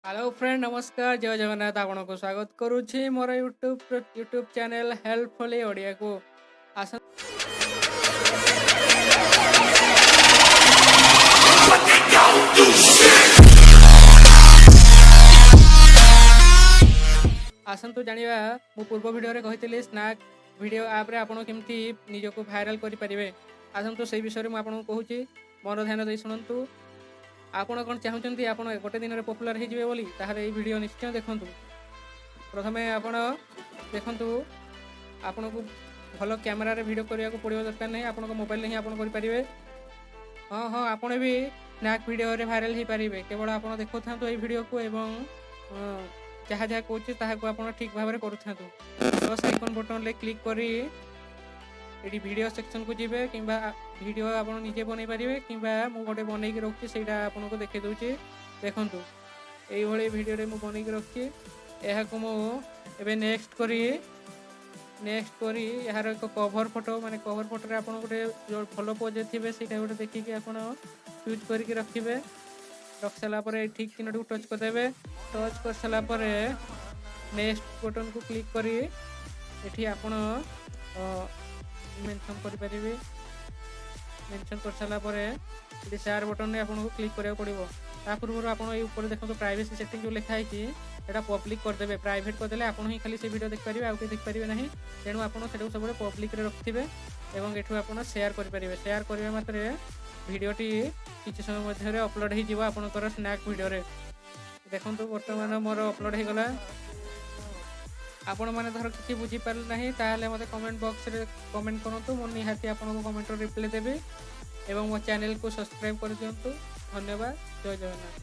Hello friend, ନମସ୍କାର, ଜୟ ଜଗନ୍ନାଥ। ଆପଣଙ୍କୁ ସ୍ୱାଗତ କରୁଛି ମୋର ୟୁଟ୍ୟୁବ୍ ଚ୍ୟାନେଲ୍ ହେଲ୍ପଫୁଲି ଓଡ଼ିଆକୁ। ଆସନ୍ତୁ ଆସନ୍ତୁ ଜାଣିବା, ମୁଁ ପୂର୍ବ ଭିଡ଼ିଓରେ କହିଥିଲି ସ୍ନାକ୍ ଭିଡ଼ିଓ ଆପ୍ରେ ଆପଣ କେମିତି ନିଜକୁ ଭାଇରାଲ୍ କରିପାରିବେ। ଆସନ୍ତୁ, ସେଇ ବିଷୟରେ ମୁଁ ଆପଣଙ୍କୁ କହୁଛି। ମନ ଧ୍ୟାନ ଦେଇ ଶୁଣନ୍ତୁ। ଆପଣ କ'ଣ ଚାହୁଁଛନ୍ତି ଆପଣ ଗୋଟେ ଦିନରେ ପପୁଲାର ହେଇଯିବେ ବୋଲି? ତାହେଲେ ଏଇ ଭିଡ଼ିଓ ନିଶ୍ଚୟ ଦେଖନ୍ତୁ। ପ୍ରଥମେ ଆପଣ ଦେଖନ୍ତୁ, ଆପଣଙ୍କୁ ଭଲ କ୍ୟାମେରାରେ ଭିଡ଼ିଓ କରିବାକୁ ପଡ଼ିବ ଦରକାର ନାହିଁ। ଆପଣଙ୍କ ମୋବାଇଲରେ ହିଁ ଆପଣ କରିପାରିବେ। ହଁ, ଆପଣ ବି ସ୍ନାକ୍ ଭିଡ଼ିଓରେ ଭାଇରାଲ୍ ହେଇପାରିବେ। କେବଳ ଆପଣ ଦେଖୁଥାନ୍ତୁ ଏଇ ଭିଡ଼ିଓକୁ ଏବଂ ଯାହା ଯାହା କହୁଛି ତାହାକୁ ଆପଣ ଠିକ୍ ଭାବରେ କରୁଥାନ୍ତୁ। ପ୍ଲସ୍ ଆଇକନ୍ ବଟନ୍ରେ କ୍ଲିକ୍ କରି ଏଠି ଭିଡ଼ିଓ ସେକ୍ସନକୁ ଯିବେ କିମ୍ବା ଭିଡ଼ିଓ ଆପଣ ନିଜେ ବନେଇ ପାରିବେ କିମ୍ବା ମୁଁ ଗୋଟେ ବନେଇକି ରଖୁଛି, ସେଇଟା ଆପଣଙ୍କୁ ଦେଖେଇ ଦେଉଛି। ଦେଖନ୍ତୁ, ଏଇଭଳି ଭିଡ଼ିଓରେ ମୁଁ ବନେଇକି ରଖିଛି। ଏହାକୁ ମୁଁ ଏବେ ନେକ୍ସଟ କରି ଏହାର ଏକ କଭର ଫଟୋ, ମାନେ କଭର ଫଟୋରେ ଆପଣ ଗୋଟେ ଯେଉଁ ଭଲ ପୋଜ୍ ଥିବେ, ସେଇଟା ଗୋଟେ ଦେଖିକି ଆପଣ ଚୁଜ୍ କରିକି ରଖିବେ। ରଖି ସାରିଲା ପରେ ଠିକ୍ ଚିହ୍ନଟିକୁ ଟଚ୍ କରିଦେବେ। ଟଚ୍ କରିସାରିଲା ପରେ ନେକ୍ସଟ ବଟନ୍କୁ କ୍ଲିକ୍ କରି ଏଠି ଆପଣ ମେନସନ୍ କରିପାରିବେ। ମେନସନ୍ କରିସାରିଲା ପରେ ଏଠି ସେୟାର ବଟନ୍ରେ ଆପଣଙ୍କୁ କ୍ଲିକ୍ କରିବାକୁ ପଡ଼ିବ। ତା ପୂର୍ବରୁ ଆପଣ ଏଇ ଉପରେ ଦେଖନ୍ତୁ, ପ୍ରାଇଭେସି ସେଟିଂ ଯେଉଁ ଲେଖା ହେଇଛି, ଏଇଟା ପବ୍ଲିକ୍ କରିଦେବେ। ପ୍ରାଇଭେଟ୍ କରିଦେଲେ ଆପଣ ହିଁ ଖାଲି ସେ ଭିଡ଼ିଓ ଦେଖିପାରିବେ, ଆଉ କେହି ଦେଖିପାରିବେ ନାହିଁ। ତେଣୁ ଆପଣ ସେଟାକୁ ସବୁବେଳେ ପବ୍ଲିକ୍ରେ ରଖିଥିବେ ଏବଂ ଏଠୁ ଆପଣ ସେୟାର କରିପାରିବେ। ସେୟାର କରିବା ମାତ୍ରେ ଭିଡ଼ିଓଟି କିଛି ସମୟ ମଧ୍ୟରେ ଅପଲୋଡ଼ ହେଇଯିବ ଆପଣଙ୍କର ସ୍ନାକ୍ ଭିଡ଼ିଓରେ। ଦେଖନ୍ତୁ, ବର୍ତ୍ତମାନ ମୋର ଅପଲୋଡ଼ ହେଇଗଲା। ଆପଣମାନେ ଧର କିଛି ବୁଝିପାରିଲେ ନାହିଁ, ତାହେଲେ ମୋତେ କମେଣ୍ଟ ବକ୍ସରେ କମେଣ୍ଟ କରନ୍ତୁ। ମୁଁ ନିହାତି ଆପଣଙ୍କୁ କମେଣ୍ଟର ରିପ୍ଲାଏ ଦେବି ଏବଂ ମୋ ଚ୍ୟାନେଲକୁ ସବସ୍କ୍ରାଇବ୍ କରିଦିଅନ୍ତୁ। ଧନ୍ୟବାଦ, ଜୟ ଜଗନ୍ନାଥ।